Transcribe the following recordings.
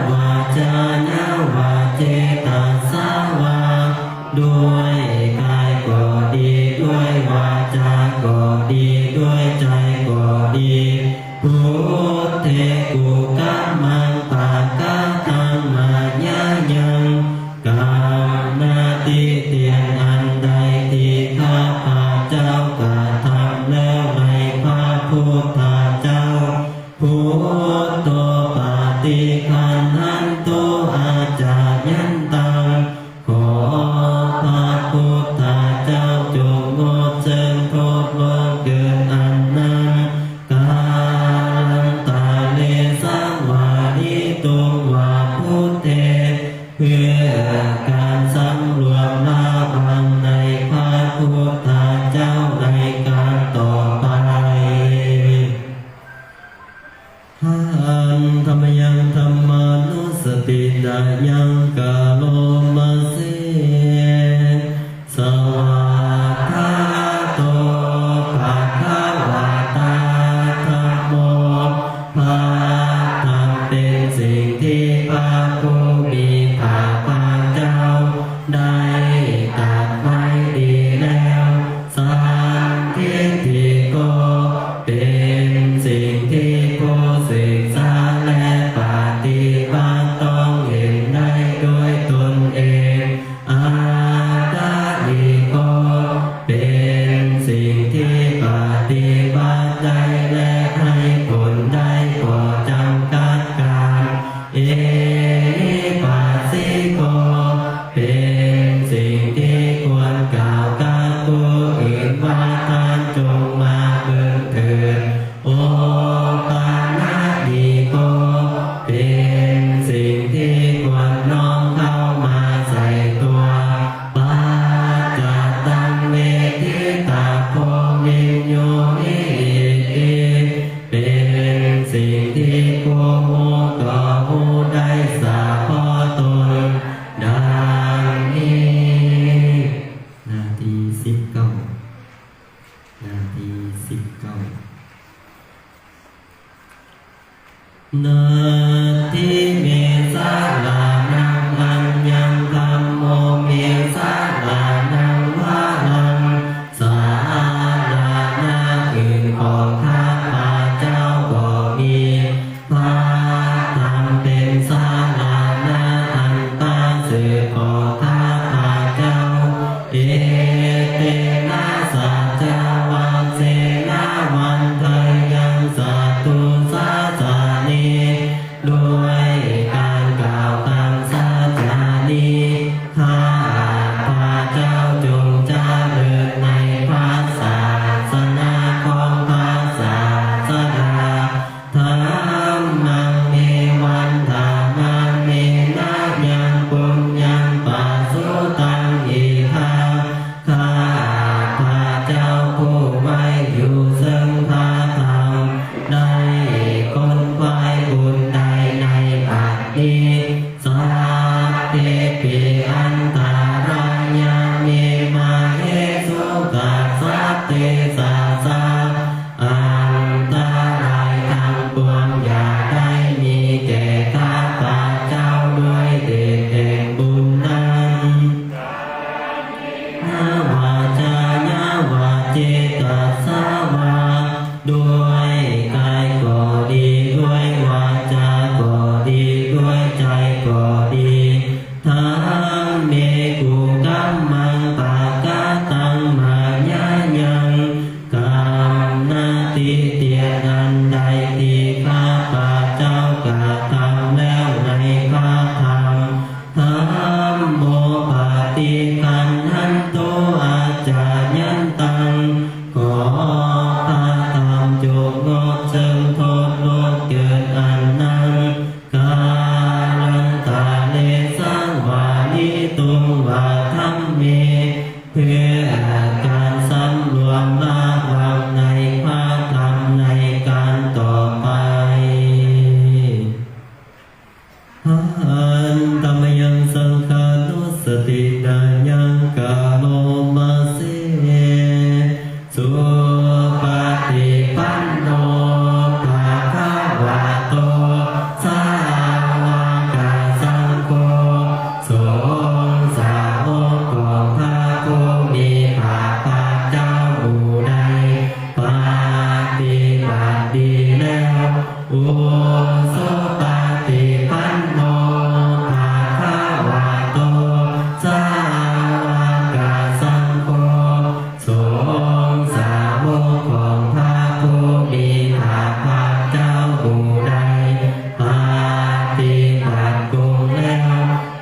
ວາຈາຍະວາເຈຕະສະວາ ດ້ວຍກາຍກໍດີ ດ້ວຍວາຈາກໍດີ ດ້ວຍໃຈກໍດີ ພຸດເທກຸກຳມັງປະກະຕັງມາຍາຍັງ ກຳນະຕິເຕນ ອັນໃດທີ່ຂ້າພະເຈົ້າກະທຳແລ້ວໃນພະພຸດທະເຈົ້າ ພຸດໂທປະຕິຄັນຫັນຕຸ ອາຈາຍັນຕັງ ຂໍພະພຸດທະເຈົ້າຈົ່ງງົດເຊິ່ງໂທດລ່ວງເກີນອັນນັ້ນ ກາລັນຕະເລສັງວາລິຕຸງວາພຸດເທ ເພື່ອການສຳລວມລະວັງໃນພະພຸດທະເຈົ້າໃນການຕໍ່ໄປ. ຫັນທຳມະຍັງທຳມານຸສະຕິນະຍັງກະໂລມະເສ ສະຫວາກຂາໂຕ ພະຄະວະຕາ ທຳໂມ ພະທຳເປັນສິ່ງທີ່ພະຜູ້ມີພະພາກເຈົ້າໄດ້ຕັດໄວ້ດີແລ້ວ. ສັນທິฏຖິໂກ ເປັນສິ່ງທີ່ຜູ້ສຶກສາແລະປະຕິບັດຕ້ອງເຫັນໄດ້ດ້ວຍຕົນເອງ. ອັດຖະລິໂກ ເປັນສິ່ງທີ່ປະຕິບັດໄດ້ ແລະ ໃຫ້ຜົນໄດ້ບໍ່ຈຳກັດການ. ເອຫິປັດສິໂກ ເປັນສິ່ງທີ່ຄວນກ່າວກັບຜູ້ອື່ນວ່າ ທ່ານຈົ່ງມາເບິ່ງເທີດ. ໂອປານະດີໂກ ເປັນສິ່ງທີ່ຄວນນ້ອມເຂົ້າມາໃສ່ຕົວ. ປັດຈະຕັງເວທິຕະໂພ ວິນໂຍຫິຕິ ເປັນສິ່ງທີ່ຜູ້ຮູ້ກໍຮູ້ໄດ້ສະເພາະຕົນ ດັ່ງນີ້. ໜ້າທີສິບເກົ້າ ໜ້າທີສິບເກົ້າ. ນັດຖິເມສະລະນັງອັນຍັງ ທຳໂມເມສະລະນັງວະລັງ ສະລະນະອື່ນຂອງຂ້າພະເຈົ້າກໍມີ ພະທຳເປັນສະລະນະອັນປະເສີດຂອງຂ້າພະເຈົ້າ. ເອເຕນະສັດຈະວັນເຊນະວັນທະຍັງສັດຖຸສາສະນີ ດ້ວຍການກ່າວຄຳສັດຈານີ້ ຂ້າພະເຈົ້າຈົ່ງຈະເລີນໃນພະສາສະໜາຂອງພະສາສະດາ. ທຳມັງເມວັນທະມະເມນະ ຍັງປຸນຍັງປະສຸຕັງອິທັງ ຂ້າພະເຈົ້າຜູ້ໄວ້ຢູ່ເຊິ່ງພະທຳ ໄດ້ຄົ້ນຄວ້າຍບຸນໄດ້ໃນບັດນີ້. ສັບເພປິອັນຕະລາຍາ ເມ ມະເຫສຸ ຕັດສະ ເຕຊະສາ ອັນຕະລາຍທັງປວງຢ່າໄດ້ມີແກ່ຂ້າພະເຈົ້າ ດ້ວຍເດດແຫ່ງບຸນນັ້ນ. ນະວາຈາຍະວາເຈຕະສະວາ ດ້ວຍກາຍກໍດີ ດ້ວຍວາຈາກໍດີ ດ້ວຍໃຈກໍດີ ທຳເມກຸກຳມັງປະກະຕັງມາຍາຍັງ ກຳນະຕິຕຽນອັນໃດທີ່ຂ້າພະເຈົ້າກະທຳແລ້ວໃນພະທຳ ທຳໂມປະຕິຄັນຫັນຕຸ ອາຈາຍັນຕັງ ຂໍພະທຳຈົ່ງງົດເຊິ່ງໂທດລ່ວງເກີນອັນນັ້ນ ກາລັນຕະເລສັງວາລິຕຸງວາ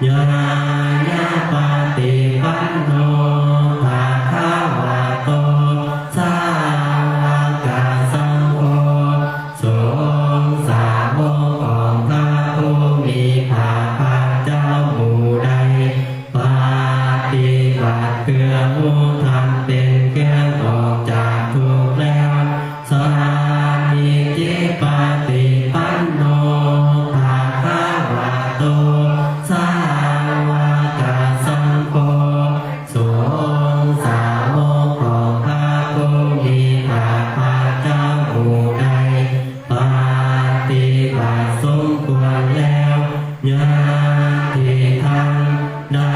ຍາຍາປະຕິປັນໂນ ພະຄະວະໂຕ ສາວະກະສັງໂຄ ສົງສາວົກຂອງພະຜູ້ມີພະພາກເຈົ້າ ຜູ້ໃດປະຕິບັດເພື່ອຮູ້ທຳ ເປັນເຄື່ອງອອກຈາກທຸກແລ້ວ ສາມີຈິປະຕິປັນໂນ ພະຄະວະໂຕ ສາວະກະສັງໂຄ ສົງສາວົກຂອງພະຜູ້ມີພະພາກເຈົ້າ ຜູ້ໃດປະຕິບັດສົມຄວນແລ້ວ ຍາດທິທັງ ໄດ້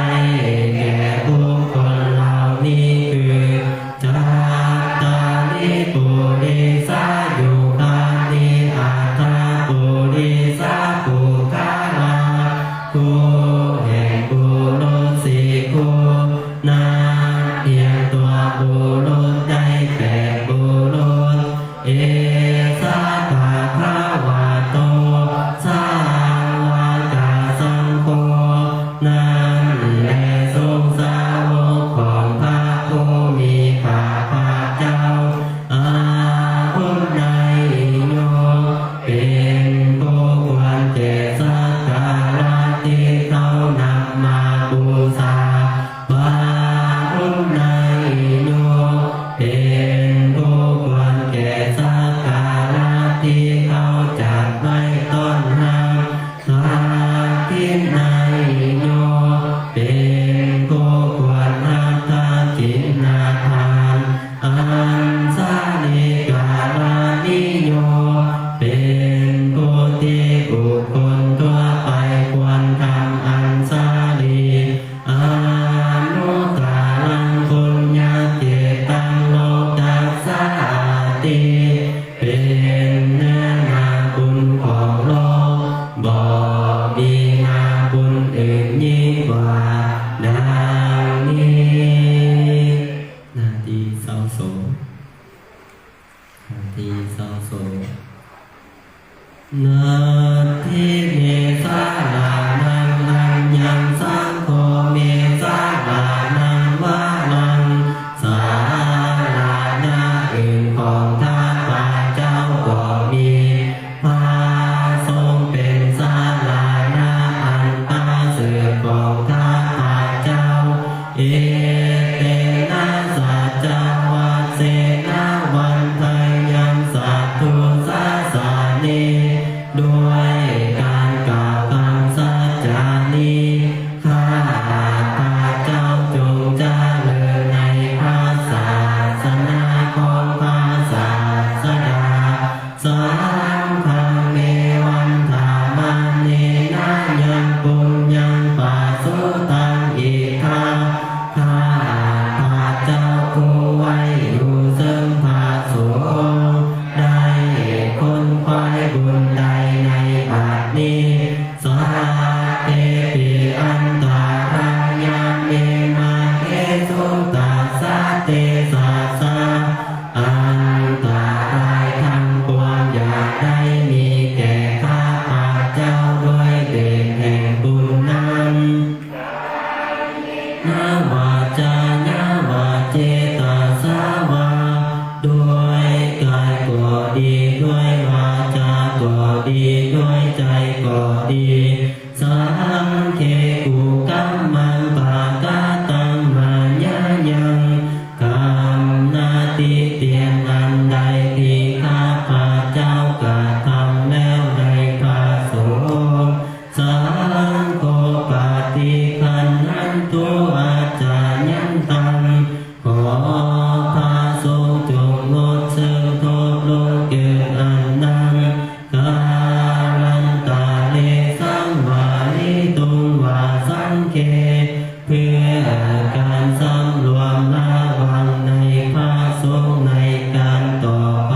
ແກ່ບຸກຄົນເຫຼົ່ານີ້ຄື ຈັດຕາລິ ປຸລິສະຍຸຄານິ ອັດຖະ ປຸລິສະ ປຸກຄະລາ ຄູແຫ່ງບຸລຸດ ສີ່ຄູ ນັກຮຽນຕົວະບຸລຸດໄດ້ແປດບຸລຸດ ເອສະ ພະຄະວະໂຕ ສາວະກະສັງໂຄ ນັ້ນແລະ ສົງສາວົກຂອງພະຜູ້ມີພະພາກເຈົ້າ ອາຫຸນນາຍໂຍ ເປັນຜູ້ຄວນແກ່ສັກກາລະທີ່ເຂົານຳມາບູຊາ ວາຫຸນນາຍໂຍ ເປັນຜູ້ຄວນແກ່ສັກກາລະທີ່ເຂົາຈັດໄວ້ຕ້ອນຮັບ ທັກຂິນາຍໂຍ ເປັນຜູ້ຄວນຮັບທັກຂິນນາທານ ອັນສາລິກາລະນິໂຍ ເປັນຜູ້ທີ່ບຸກຄົນທົ່ວໄປຄວນທຳ ອັນສາລີ ອະນຸດຕະລັງປຸນຍະເຂດຕັງ ໂລກັດສາຕິ ເປັນເນື້ອນາບຸນຂອງໂລກ ບໍ່ມີນາບຸນອື່ນຍິ່ງກວ່າ ດັ່ງນີ້. ໜ້າທີ່ຊາວສອງ ໜ້າທີ່ຊາວສອງ ນັດຖິເມສະລານັງ ອັນຍັງສັງໂຄ ເມສະລານັງ ວະລັງ ສາລະນະອື່ນຂອງຂ້າພະເຈົ້າກໍມີ ພະສົງເປັນສາລະນະອັນປະເສີດຂອງຂ້າພະເຈົ້າ ເອເຕນະ ສັດຈະວັດເສນະ ວັນທະຍັງ ສັດຖຸສາສະເນ ດ້ວຍການກ່າວຄຳສັດຈານີ້ ຂ້າພະເຈົ້າຈົ່ງຈະເລີນໃນພະສາສະໜາຂອງພະສາສະດາ ສັງຄັງເມ ວັນທະມາເນນະ ຍັງປຸນຍັງປະສຸທັງ ອິດຖາ ຂ້າພະເຈົ້າຜູ້ໄວ້ຢູ່ເຊິ່ງພະສົງ ໄດ້ຂົນຂວາຍບຸນໄດ້ໃນບັດນີ້ ສັບເພປິອັນຕະຣາຍາເມ ມະເຫສຸຕັດສະເຕສັດສາ ອັນຕະລາຍທັງປວງຢ່າໄດ້ມີແກ່ຂ້າພະເຈົ້າ ດ້ວຍເດດແຫ່ງບຸນນັ້ນ ນະວາຈາຍະວາເຈຕະສາວາ ດ້ວຍກາຍກໍດີ ດ້ວຍວາຈາກໍດີ ດ້ວຍໃຈກໍດີ ສັງເຄ ກຸກຳມັງ ປະກະຕັງ ມາຍາຍັງ ກຳນາຕິຕຽນອັນໃດທີ່ຂ້າພະເຈົ້າກະທຳແລ້ວໃນພະສົງ ສັງໂຄ ປະຕິຄັນຫັນຕຸ ອາຈາຍັນຕັງ ຂໍພະສົງຈົ່ງງົດເຊີງທົບລົງເກີນອັນນັ້ນ ກາລັນຕະເລ ສັງວາລິຕຸງ ວາສັງເຄ ເພື່ອການສຳລວມລະວັງໃນພະສົງໃນການຕໍ່ໄປ.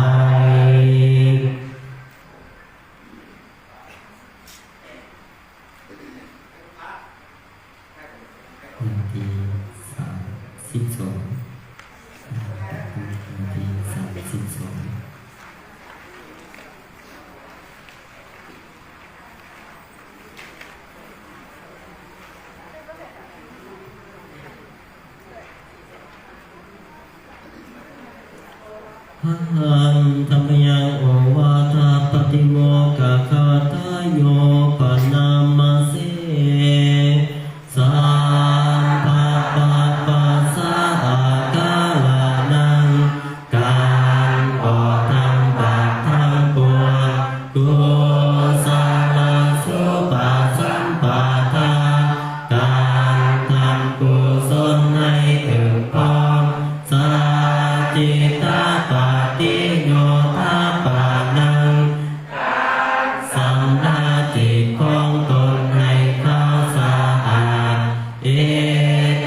ໜ້າທີ່ສາມສິບສອງ ໜ້າທີ່ສາມສິບສອງ. ຫັນທຳມະຍັງໂອວາທາປະຕິໂມກະຄາຖາໂຍປະນາມະເສ ສັບພະປັບປະສາອາກາລະນັງ ການບອກທັງບາບທັງປວງ ກຸສະລະສຸປະສຳປະທາ ການທຳກຸສົນໃຫ້ເຖິງພ້ອມ ສັດຈິຕາປະຕິໂຍທາປະນັງ ການຊຳລະຈິດຂອງຕົນໃຫ້ຂາວສະອາດ ເອ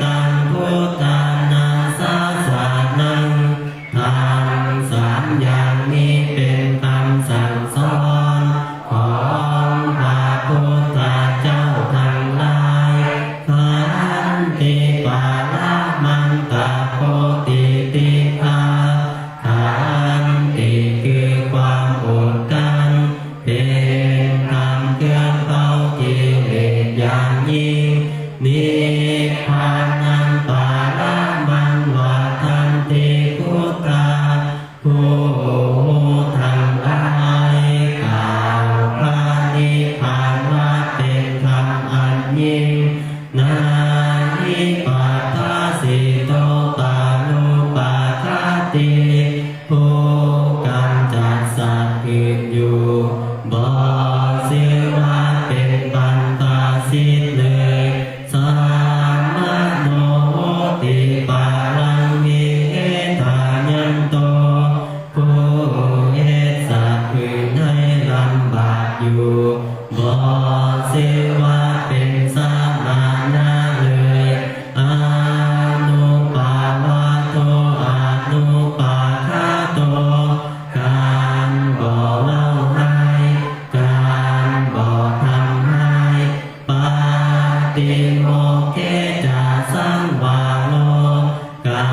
ຕັງພຸດທານາສາສະນັງ ທຳສາມຢ່າງນີ້ເປັນຄຳສັ່ງສອນຂອງພະພຸດທະເຈົ້າທັງຫຼາຍ ຂັນຕິປະລະມັນຕະໂພຕິຕິກຂາ ຂັນຕິຄືຄວາມອົດກັ້ນ ເປັນທຳເຄື່ອງເຜົາກິເລດຢ່າງຍິ່ງ ນິບພານັງປະລະມັງວັດທັນຕິພຸດທາ ຜູ້ຮູ້ທັງຫຼາຍກ່າວພະນິບພານວ່າເປັນທຳອັນຍິ່ງ ນາຫິປັດຖາສິໂຕປະໂລປະຄະຕິ ຜູ້ກຳຈັດສັດອື່ນຢູ່ ບໍ່ຊື່ວ່າເປັນບັນພະສິດເລີຍ ສາມະໂນໂຫຕິປະລັງວິເຫທະຍັນໂຕ ຜູ້ເຮັດສັດອື່ນໃຫ້ລຳບາກຢູ່ ບໍ່ຊື່ວ່າເປັນສະມະນະເລີຍ ອະນຸປະວາໂທ ອະນຸປະຄາໂຕ ການບໍ່ເວົ້າຮ້າຍ ການບໍ່ທຳຮ້າຍ ປະຕິໂມກເຂຈະສັງວາໂລ ກາ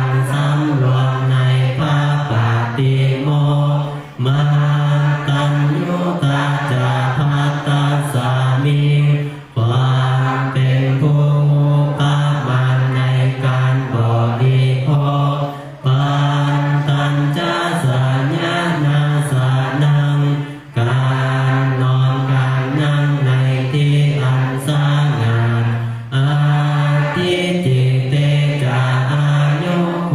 ນສຳລວມໃນພະປະຕິໂມກ ມັດຕັນຍຸຕາຈາພັດຕັດສະມິງ ຄວາມເປັນຜູ້ປະມານໃນການບໍລິໂພກ ປັນຕັນຈະສະຍານາສະນັງ ການນອນການນັ່ງໃນທີ່ອັນສະຫງ່າ ອາທິດຈິເຕຈະອາຍຸໂຄ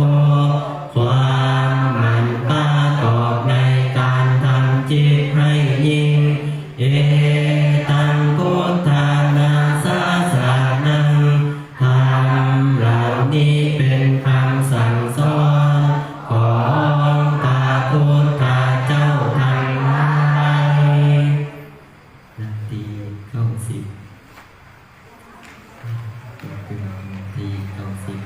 ຄວາມໝັ່ນປະກອບໃນການທຳຈິດໃຫ້ຍິ່ງ ເອຕັງພຸດທານາສາສະນັງ ທຳເຫຼົ່ານີ້ເປັນຄຳສັ່ງສອນຂອງພະພຸດທະເຈົ້າທັງຫຼາຍ. ໜ້າທີເກົ້າສິບ ເປັນໜ້າທີເກົ້າສິບ.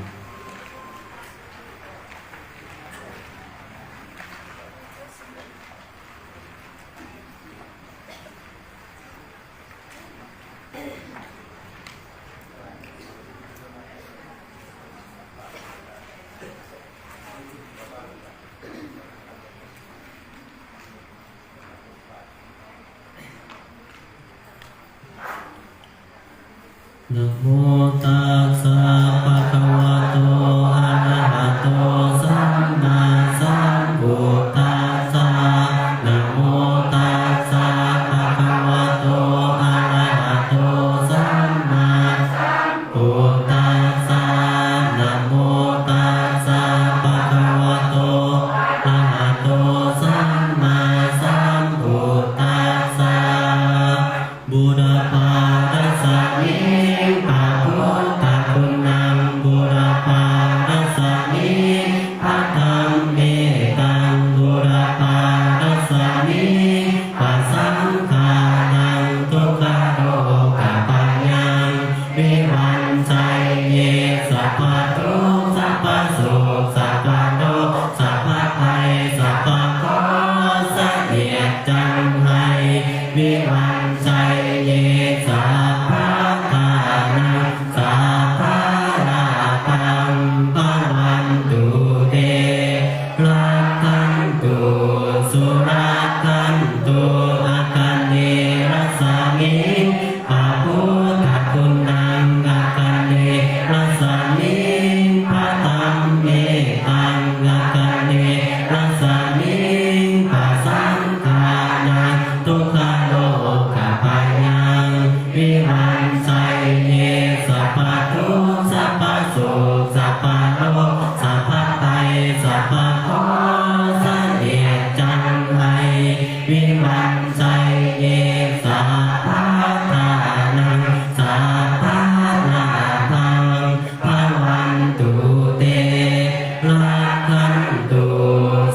ນະໂມຕັດສະ ພະຄະວະໂຕ ອະລະຫະໂຕ ສຳມາສຳພຸດທັດສະ. ນະໂມຕັດສະ ພະຄະວະໂຕ ອະລະຫະໂຕ ສຳມາສຳພຸດທັດສະ. ນະໂມຕັດສະ ພະຄະວະໂຕ ອະລະຫະໂຕ ສຳມາສຳພຸດທັດສະ. ບູລະພາຣັດສະມິງ ພະພຸດທະຄຸນັງ ບູລະພາຣັດສະມິງ ພະທຳເມຕັງ ບູລະພາຣັດສະມິງ ພະສັງຄານັງ ທຸກຂະໂລກະພະຍັງ ວິວັນໄຊເຍ ສັບພະທຸກ ສັບພະໂສກ ສັບພະໂລກ ສັບພະໄພ ສັບພະເຄາະ ສະຫຽດຈັນໄຫ້ ວິວັນໄຊເຍ ສັບພະທາ ວິວັນໄຊເຍ ສັບພະທຸກ ສັບພະໂສກ ສັບພະໂລກ ສັບພະໄພ ສັບພະເຄາະ ສະເໜຽດຈັນໄຮ ວິວັນໄຊເຍ ສັບພະທານັງ ສັບພະລາພັງ ພະວັນຕຸເຕ ລັກຂັນຕຸ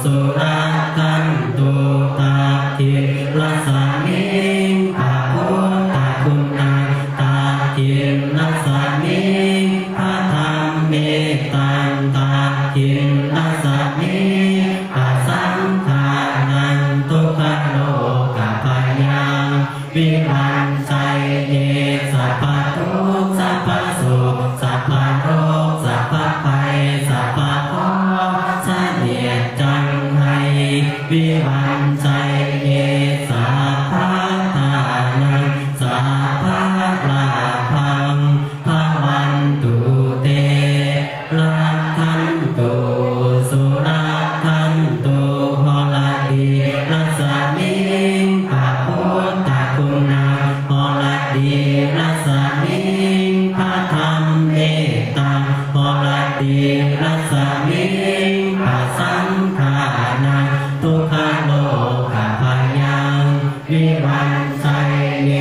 ສຸລັກຂັນຕຸ ທັກຂິນລັດສະມິງ ພະພຸດທະຄຸນນັງ ທັກຂິນລັດສະມິງ ພະທຳເມຕັງ ທັກຂິນລັດສະມິງ ພະສັງຂານັງ ທຸກຂະໂລກະພະຍັງ ວິວັນໄຊເຍ ສັບພະທຸກ ສັບພະໂສກ ສັບພະໂລກ ສັບພະໄພ ສັບພະເຄາະ ສະເໜຽດຈັນໄຮ ວິວັນໄຊເຍ ສັບພະທານັງ ສັບພະລາພັງ ພະວັນຕຸເຕ ລັກຂັນຕຸ ສຸລັກຂັນຕຸ ຫໍລະດີລັດສະມິງ ພະພຸດທະຄຸນນັງ ຫໍລະດີລັດສະມິງ ພະທຳເມຕັງ ຫໍລະດີລັດສະມິງ ພະສັງຂານັງ ທຸກຂະໂລກະພະຍັງ ວິວັນໄຊເຍ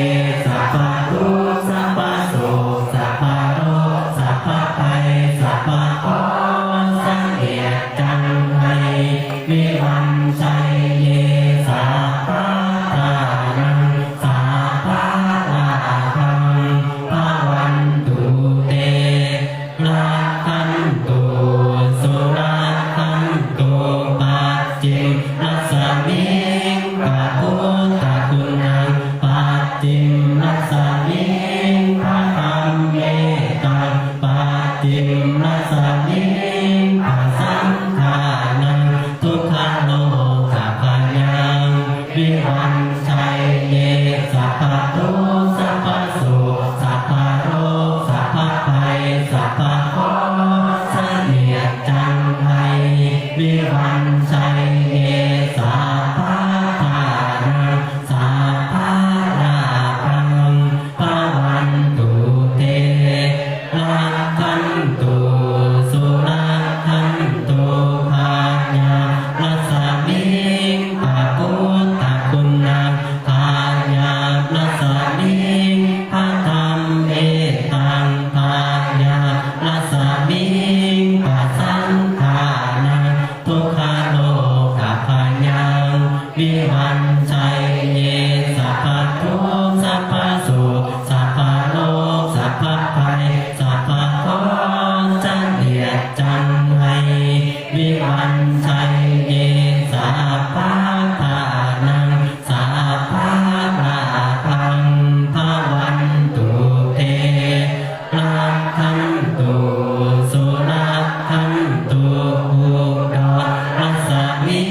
ສັບພະທຸກ ສັບພະໂສກ ສັບພະໂລກ ສັບພະໄພ ສັບພະເຄາະ ສະເໜຽດຈັນໄຮ ວິວັນໄຊເຍ ສັບພະທານັງ ສັບພະລາພັງ ພະວັນຕຸເຕ ລັກຂັນຕຸ ສຸລັກຂັນຕຸ ປັດຈິມລັດສະມິງ ພະພຸດທະຄຸນນັງ ປັດຈິມລັດສະມິງ ພະທຳເມຕັງ ປັດຈິມລັດສະມິງ ພະສັງຂານັງ ທຸກຂະໂລກະພະຍັງ ວິວັນໄຊເຍ ສັບພະທຸກ ສັບພະໂສກ ສັບພະໂລກ ສັບພະໄພ ສັບພະເຄາະ ສະເໜຽດຈັນໄຮ ວິວັນໄຊເຍ ສັບພະທານັງ ສັບພະລາພັງ ພະວັນຕຸເຕ ລັກຂັນຕຸ ສຸລັກຂັນຕຸ ພະຍາບລັດສະມິງ ພະພຸດທະຄຸນນັງ ພະຍາບລັດສະມິງ ພະທຳເມຕັງ ພະຍາບລັດສະມິງ ພະສັງຂານັງ ທຸກຂະໂລກະພະຍັງ ວິວັນໄຊເຍ ສັບພະທຸກ ສັບພະໂສກ ສັບພະໂລກ ສັບພະໄພ ສັບພະເຄາະ ສະເໜຽດຈັນໄຮ ວິວັນໄຊເຍ ສັບພະທານັງ ສັບພະລາພັງ ພະວັນຕຸເຕ ລັກຂັນຕຸ ສຸລັກຂັນຕຸ ອຸດອນລັດສະມິ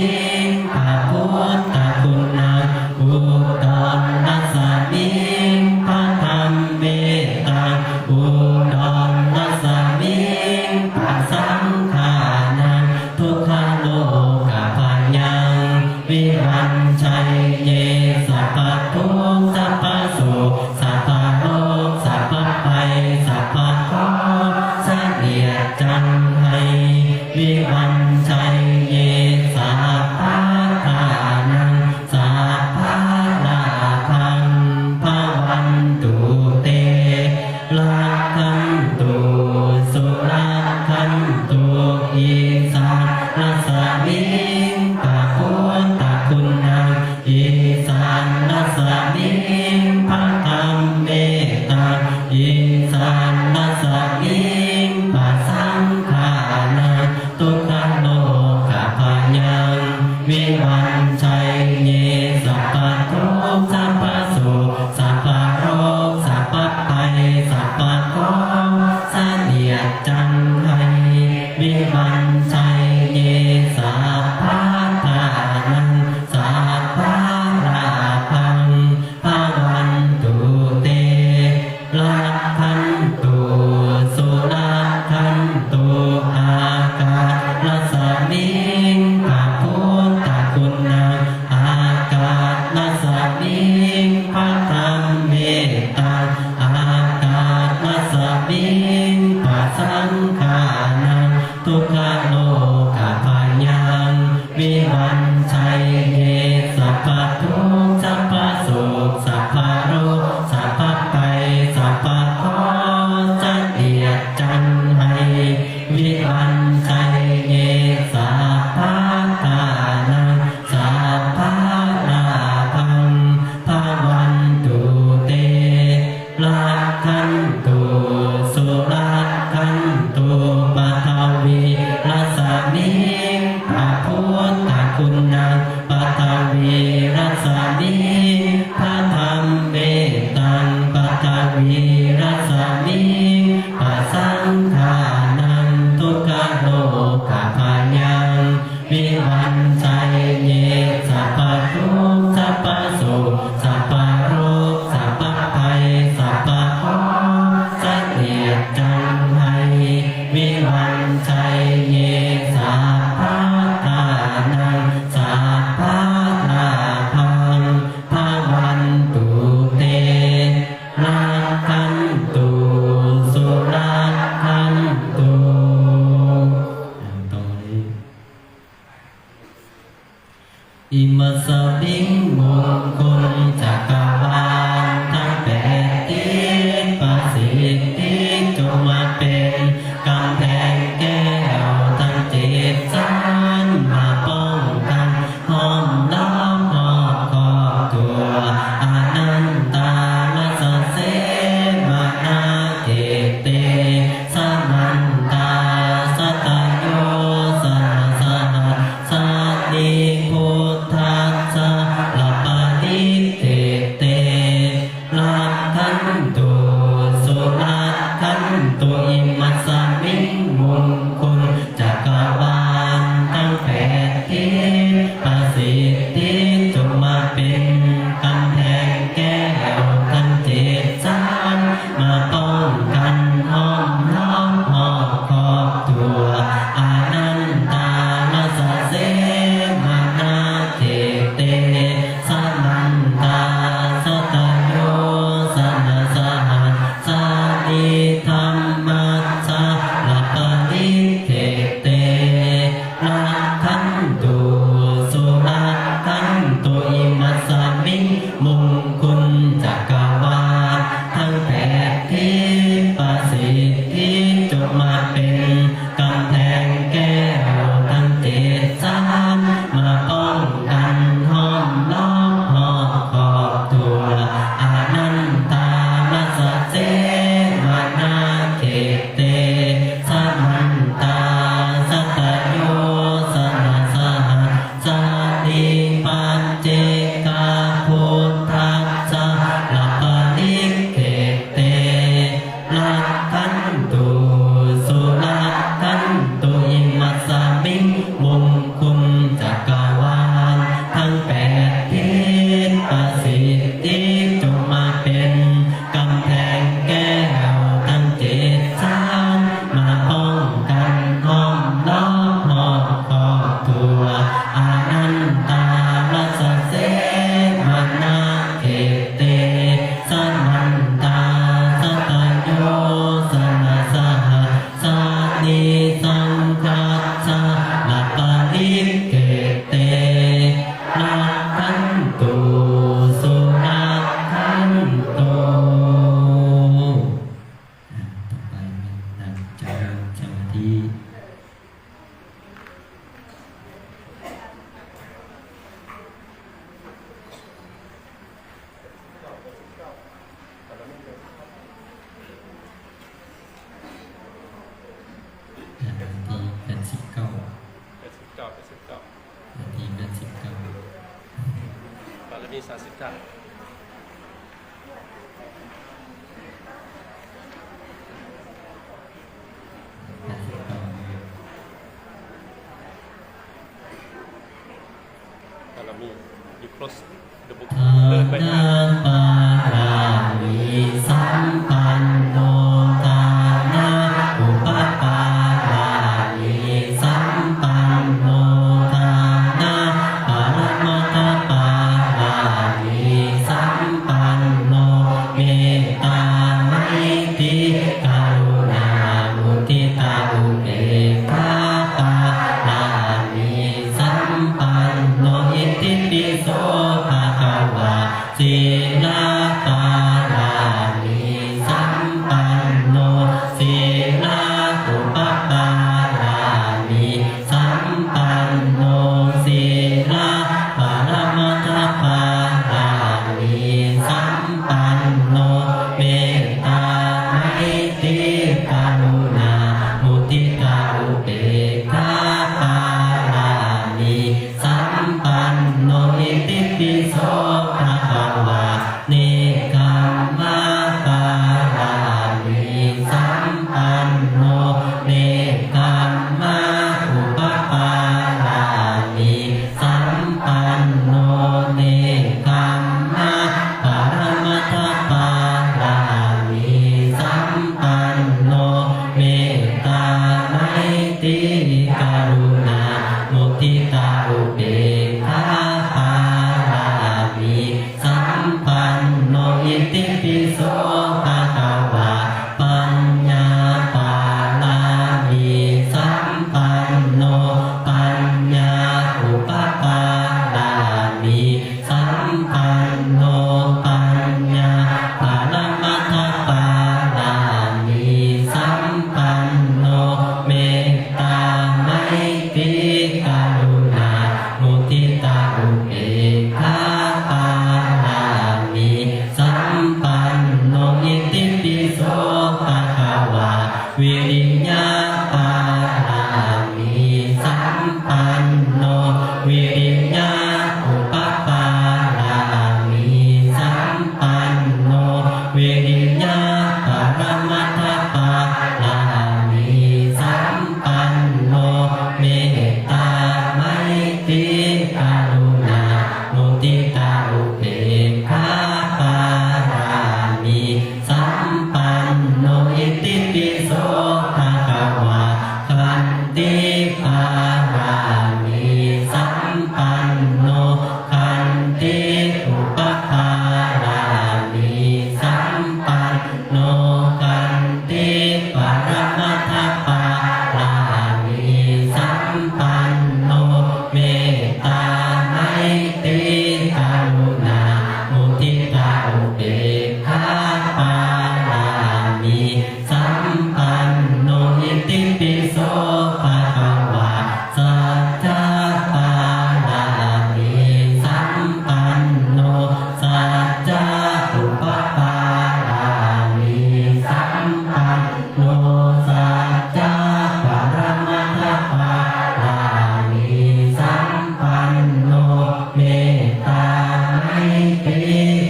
ງ ພະພຸດທະຄຸນນັງ ອຸດອນລັດສະມິງ ພະທຳເມຕັງ ອຸດອນລັດສະມິງ ພະສັງຂານັງ ທຸກຂະໂລກະພະຍັງ ວິວັນໄຊເຍ ສັບພະທຸກ ສັບພະໂສກ ສັບພະໂລກ ສັບພະໄພ ສັບພະເຄາະ ສະເໜຽດຈັນໄຮ ວິວັນໄຊເຍ ສັບພະທານັງ ສັບພະລາພັງ ພະວັນຕຸເຕ ລັກຂັນຕຸ ສຸລັກຂັນຕຸ ອີສານລັດສະມິງ ພະພຸດທະຄຸນນັງ ອີສານລັດສະມິງ ພະທຳເມຕັງ ອີສານລັດສະມິງ ພະສັງຂານັງ ທຸກຂະໂລກະພະຍັງ ວິວັນໄຊເຍ ສັບພະທຸກ ສັບພະໂສກ ສັບພະໂລກ ສັບພະໄພ ສັບພະເຄາະ ສະເໜຽດຈັນໄຮ ວິວັນໄຊເຍ ສັບພະທານັງ ສັບພະລາພັງ ພະວັນຕຸເຕ ລັກ ຂັນຕຸ ສຸລັກຂັນຕຸ ປະຖະວີຣັດສະມິງ ພະພຸດທະຄຸນນັງ ປະຖະວີຣັດສະມິງ ພະທຳເມຕັງ ປະຖະວີຣັດສະມິງ ພະສັງຄານັງ ທຸກຂະໂລກະພະຍັງ ວິວັນໄຊເຍ ສັບພະທຸກ ສັບພະໂສກ ສັບພະໂລກ ສັບພະໄພ ສັບພະເຄາະ ສະເໜັດຈັງໄຫ້ ວິວັນໄຊເຍ ສັບພະທານັງ ສັບພະລາພັງ ພະວັນຕຸເຕ ລັກຂັນຕຸ ສຸລັກຂັນຕຸ ຕໍ່ເລີຍ. ອິມະສະມິງ ມຸງຄຸນຈັກກະວານທັງແປດທິດ ປະສິດທິຈົ່ງມາເປັນກຳແພງແກ້ວທັງເຈັດຊັ້ນ ມາປ້ອງກັນ ຫ້ອມລ້ອມຮອບຄອບທົ່ວ ອະນັນຕາລັດສະເສມະນາເຂດເຕ ສະມັນຕາສັດຕະໂຍ ສະນະສະຫັດສະນີ ພຸດທັດສະລະປະລິດເຂດເຕ ລັກຂັນຕຸ ສຸລັກຂັນຕຸ ອິມະສະມິງ ມຸງຄຸນຈັກກະວານທັງແປດທິດ ປະສິດທິຈົ່ງມາເປັນກຳແພງແກ້ວທັງເຈັດຊັ້ນ ມາປ້ອງກັນ ຫ້ອມລ້ອມຮອບຄອບທົ່ວ ອະນັນຕາລັດສະເສມະນາເຂດເຕ ສະມັນຕາສັດຕະໂຍ ສະນະສະຫັດສະນີ ທຳມັດສະລະປະລິດເຂດເຕ ລັກຂັນຕຸ ສຸລັກຂັນຕຸ ອິມະສະມິງ ມຸງຄຸນຈັກກະວານທັງແປດທິດ ປະສິດທິຈົ່ງມາເປັນກຳແພງແກ້ວທັງເຈັດຊັ້ນ ມາປ້ອງກັນ ຫ້ອມລ້ອມຮອບຄອບທົ່ວ ອະນັນຕາລັດສະເສມະນາເຂດເຕ ສະມັນຕາສັດຕະໂຍ ສະນະສະຫັດສະນີ ປັດເຈກະ ພຸດທັດສະລະປະລິດເຂດເຕ ລັກຂັນຕຸ ສຸລັກຂັນຕຸ ອິມະສະມິງ ມຸງຄຸນຈັກກະວານທັງແປດທິດ ປະສິດທິຈົ່ງມາເປັນ ກຳແພງແກ້ວທັງເຈັດຊັ້ນ ມາປ້ອງກັນ ຫ້ອມລ້ອມຮອບຄອບທົ່ວ ອະນັນຕາລັດສະເສມະນາເຂດເຕ ສະມັນຕາສັດຕະໂຍ ສະນະສະຫັດສະນີ ສັງຄັດສະລະປະລິດເຂດເຕ ລັກຂັນຕຸ ສຸລັກຂັນຕຸ ອ່າ ຕໍ່ໄປແມ່ນນາງຈາວ ສະມາທິ ອ່າ ທີແປດສິບເກົ້າ ແປດສິບເກົ້າ ແປດສິບເກົ້າ ອັນທີແປດສິບເກົ້າ ບາລະມີສາມສິບເກົ້າ ແປດສິບເກົ້າ ບາລະມີ you close. ທານະປາລະມີສຳປັນໂນ ທານະອຸປະປາລະມີສຳປັນໂນ ທານະປະລະມັດຖະປາລະມີສຳປັນໂນ ເມດຕາໄມຕີກະລຸນາມຸທິຕາອຸເບກຂາປາລະມີ ສຳປັນໂນ ອິດທິປິໂສພະຄະວາ ສີລະປາລະມີສຳປັນໂນ ສີລະອຸປະປາລະມີສຳປັນໂນ ສີລະປະລະມັດຖະປາລະມີສຳປັນໂນ ເມດຕາ ວິລິຍະປາລະມີສຳປັນໂນ ວິລິຍະອຸປະປາລະມີສຳປັນໂນ ວິລິຍະປະລະມັດທະປາລະມີສຳປັນໂນ ເມດຕາໄມຕີກະລຸນາມຸທິຕາອຸເບກຂາປາລະມີ ສຳປັນໂນ ອິຕິປິໂສ ພະຄະວາ ຂັນຕິປາລະມີສຳປັນໂນ ຂັນຕິອຸປະປາລະມີສຳປັນໂນ ຂັນຕິປະລະມັດທະປາລະມີສຳປັນໂນ ເມດຕາໄມຕີກະລຸນາມຸທິຕາອຸເບກຂາປາລະມີ ສຳປັນໂນ ອິຕິປິໂສ ພະຄະວາ ສັດຈະປາລະມີສຳປັນໂນ ສັດຈະອຸປະປາລະມີສຳປັນໂນ ສັດຈະປະລະມັດທະປາລະມີສຳປັນໂນ ເມດຕາໄມຕີ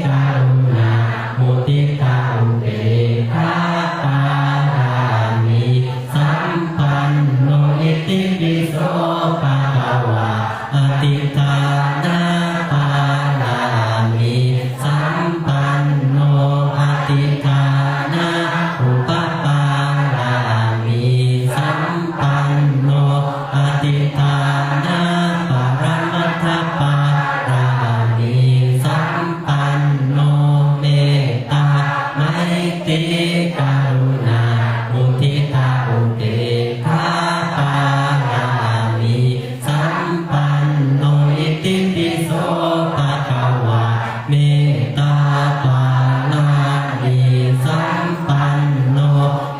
ກະລຸນາມຸທິຕາອຸເບກຂາປາລະມີສຳປັນໂນ ອິຕິປິໂສ ພະຄະວາ ອະທິຖານະປາລະມີສຳປັນໂນ ອະທິຖານະອຸປະປາລະມີສຳປັນໂນ ອະທິຖານະປະລະມັດທະປາລະມີສຳປັນໂນ ເມດຕາໄມຕີກະລຸນາມຸທິຕາອຸເບກຂາປາລະມີສຳປັນໂນ ອິຕິປິໂສ ພະຄະວາ ເມດຕາປາລະມີສຳປັນໂນ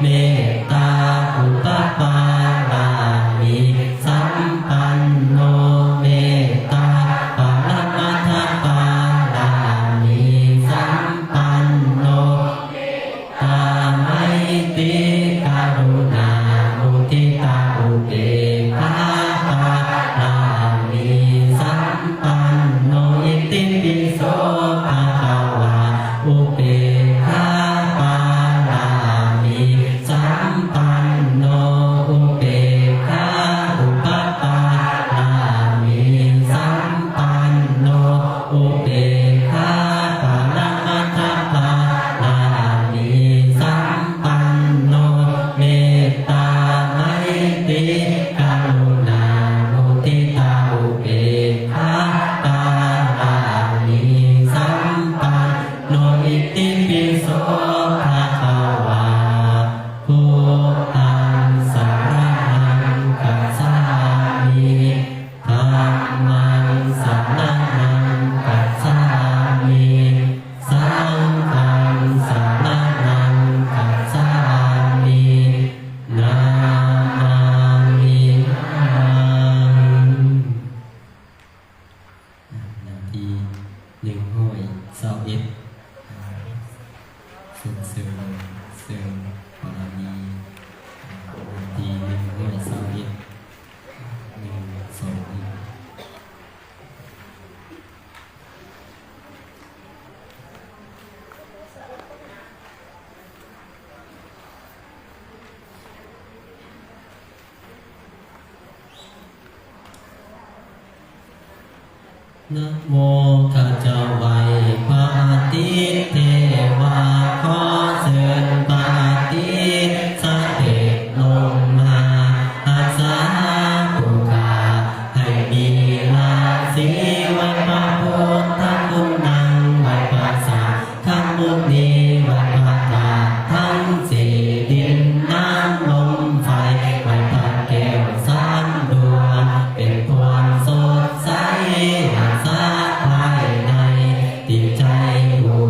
ເມດຕາອຸປະປາລະມີສຳປັນໂນ ເມດຕາປະລະມັດທະປາລະມີສຳປັນໂນ ຕາໄມຕີກະລຸນາມຸທິຕາອຸເບກຂາປາລະມີສຳປັນໂນ ອິຕິປິໂສ ພະຄະວາ ອຸເບກຂາປາລະມີສຳປັນໂນ ອຸເບກຂາອຸປະປາລະມີສຳປັນໂນ ອຸເບກຂາປະລະມັດທະປາລະມີສຳປັນໂນ ເມດຕາໄມຕີກະລຸນາມຸທິຕາອຸເບກຂາປາລະມີສຳປັນໂນ ອິຕິປິໂສ ພະຄະວາ ພຸດທັງສະລະນັງກັດສາມິ ທຳມັງສະລະນັງກັດສາມິ ສັງຄັງສະລະນັງກັດສາມິ ນາມາມິຫັງ. ໜ້າທີ່ໜຶ່ງຮ້ອຍຊາວເອັດ ເຊີນ ເຊີນ ເຊີນ ເຊີນ ປາລະມີ ໜ້າທີ່ໜຶ່ງຮ້ອຍຊາວເອັດ ໜຶ່ງ ສອງ ນະໂມ ຂ້າພະເຈົ້າໄຫວ້ພະອາທິດເທວາ ຂໍເຊີນພະອາທິດສະເດັດລົງມາຮັກສາຜູ້ຂ້າ ໃຫ້ມີລາສີໄຫວ້ພະພຸດທະຄຸນນັງ ໄຫວ້ພະສັງ ທັງໝູ່ນີ້ໄຫວ້ພະທາດທັງສີ່ ດິນນ້ຳລົມໄຟ ໄຫວ້ພະແກ້ວສາມດວງ ເປັນພວງສົດໃສ ຮັກສາພາຍໃນຈິດໃຈຜູ້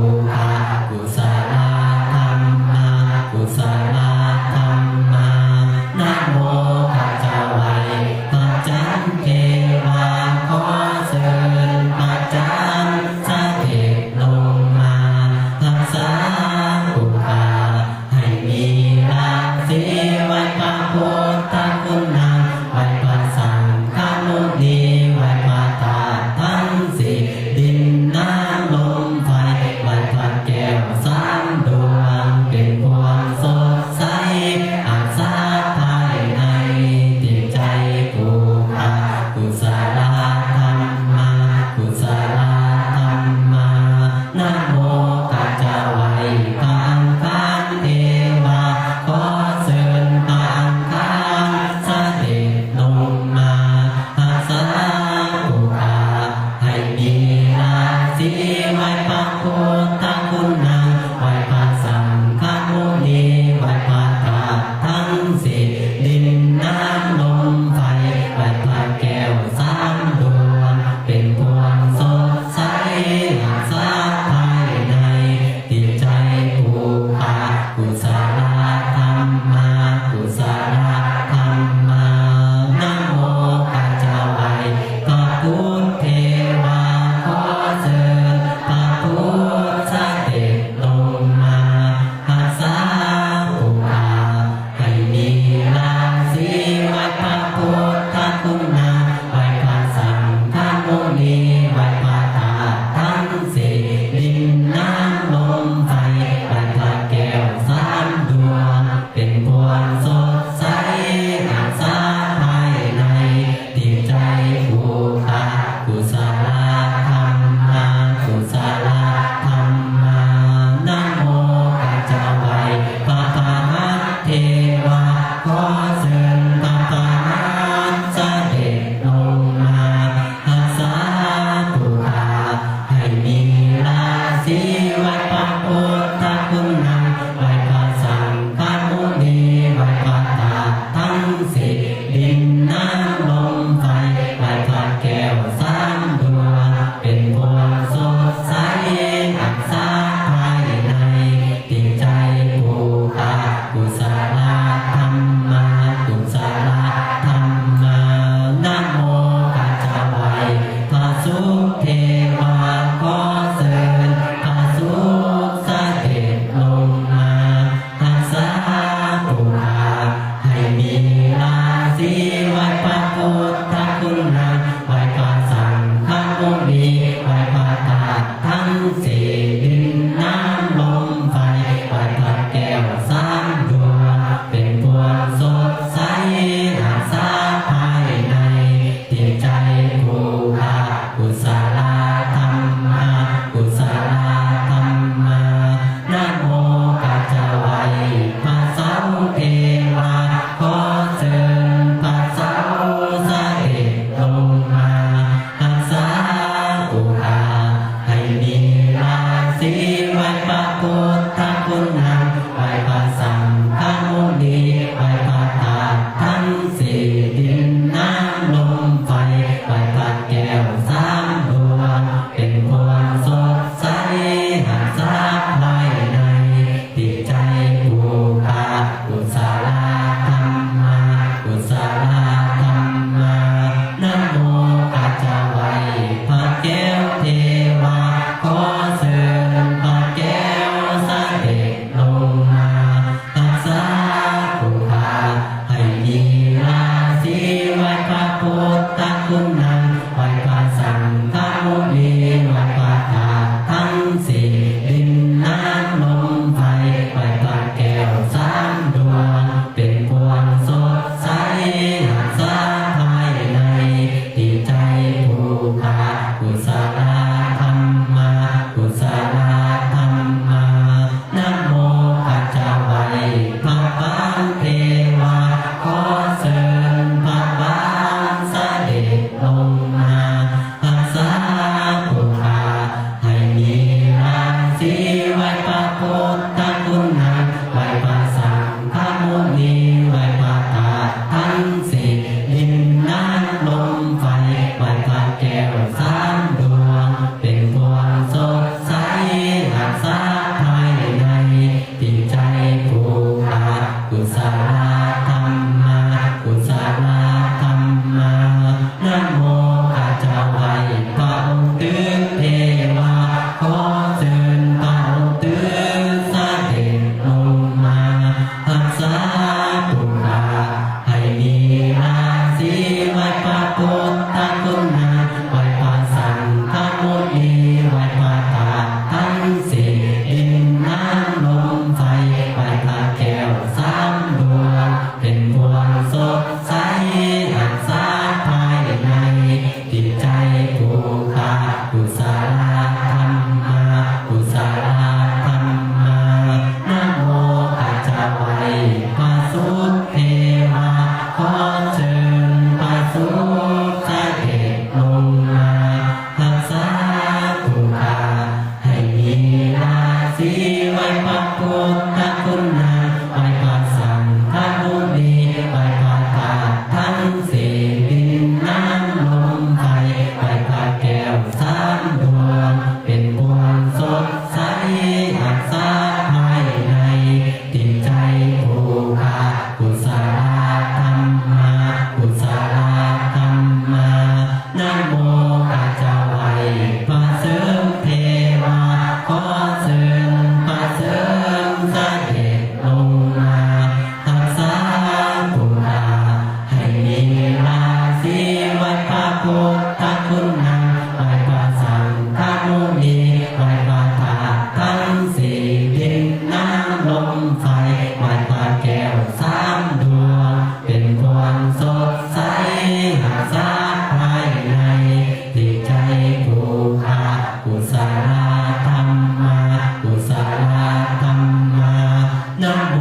ໂມ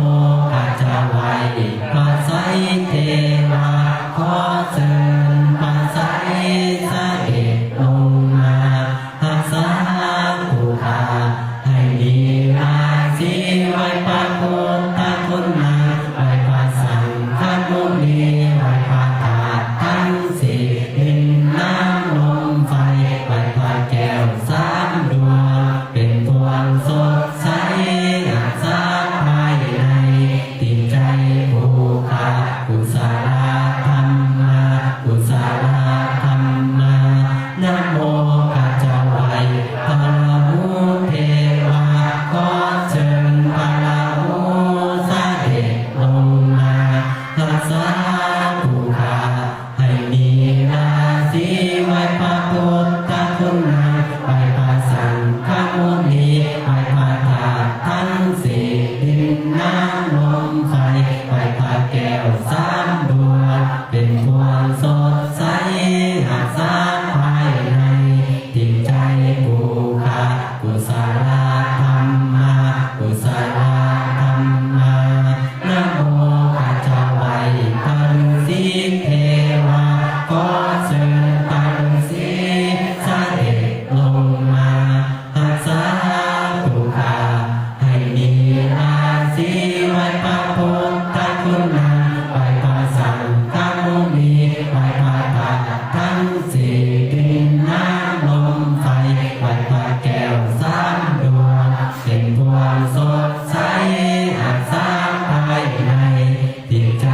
ກະຈະໄຫວ້ພະໄຊເທວາ ຂໍເຊີນພະໄຊສະເດັດລົງມາ ຮັກສາຜູ້ຂ້າໃຫ້ມີລາສີ ໄຫວ້ພະພຸດທະຄຸນນາງ ໄຫວ້ພະສັງຄະມຸນີ ໄຫວ້ພະທາດທັງສີ່ ດິນນ້ຳລົມໄຟ ໄຫວ້ພະແກ້ວສາມດວງ ເປັນພວງສົດໃສ ຮັກສາພາຍໃນ ທີ່ໃຈຜູ້ຂ້າ ກຸສະລະທຳມາ ກຸສະລະທຳມາ ນະໂມກະຈະໄຫວ້ພະລາຫູເທວາ ຂໍເຊີນພະລາຫູສະເດັດລົງມາ ຮັກສາຜູ້ຂ້າ ໃຫ້ມີລາສີ ໄຫວ້ພະພຸດທະຄຸນນາງ ໄຫວ້ພະສັງຄະມຸນີ ໄຫວ້ພະທາດທັງສີ່ ດິນນ້ຳລົມໄຟ ໄຫວ້ພະແກ້ວສາມດວງ ເປັນພວງສົດໃສ ຮັກສາພາຍໃນ ທີ່ໃຈຜູ້ຂ້າ ກຸສະລະທຳມາ ກຸສະລະທຳມາ ນະໂມກະຈະໄຫວ້ພະລືສີເທວາ ຂໍເຊີນພະລືສີສະເດັດລົງມາ ຮັກສາຜູ້ຂ້າ ໃຫ້ມີລາສີ ໄຫວ້ພະພຸດທະຄຸນນາງ ໄຫວ້ພະສັງຄະມຸນີ ໄຫວ້ພະທາດທັງສີ່ ດິນນ້ຳລົມໄຟ ໄຫວ້ພະແກ້ວສາມດວງ ເປັນພວງສົດໃສ ຮັກສາພາຍໃນ ທີ່ໃຈ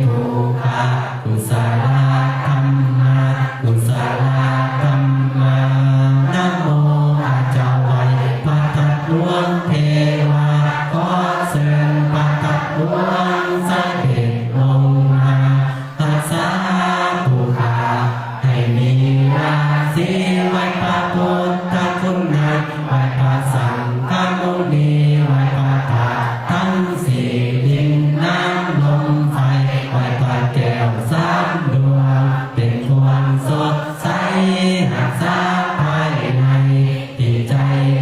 ຜູ້ຂ້າ ກຸສະລະທຳມາ ກຸສະລະທຳມາ ນະໂມກະຈະໄຫວ້ພະທາດຫຼວງເທວາ ຂໍເຊີນພະທາດຫຼວງສະເດັດລົງມາ ຮັກສາຜູ້ຂ້າ ໃຫ້ມີລາສີ ໄຫວ້ພະພຸດທະຄຸນນາງ ໄຫວ້ພະສັງຄະມຸນີ ໄຫວ້ພະທາດທັງສີ່ ດິນນ້ຳລົມໄຟ ໄຫວ້ພະແກ້ວສາມດວງ ເປັນພວງສົດໃສ ຮັກສາພາຍໃນ ທີ່ໃຈ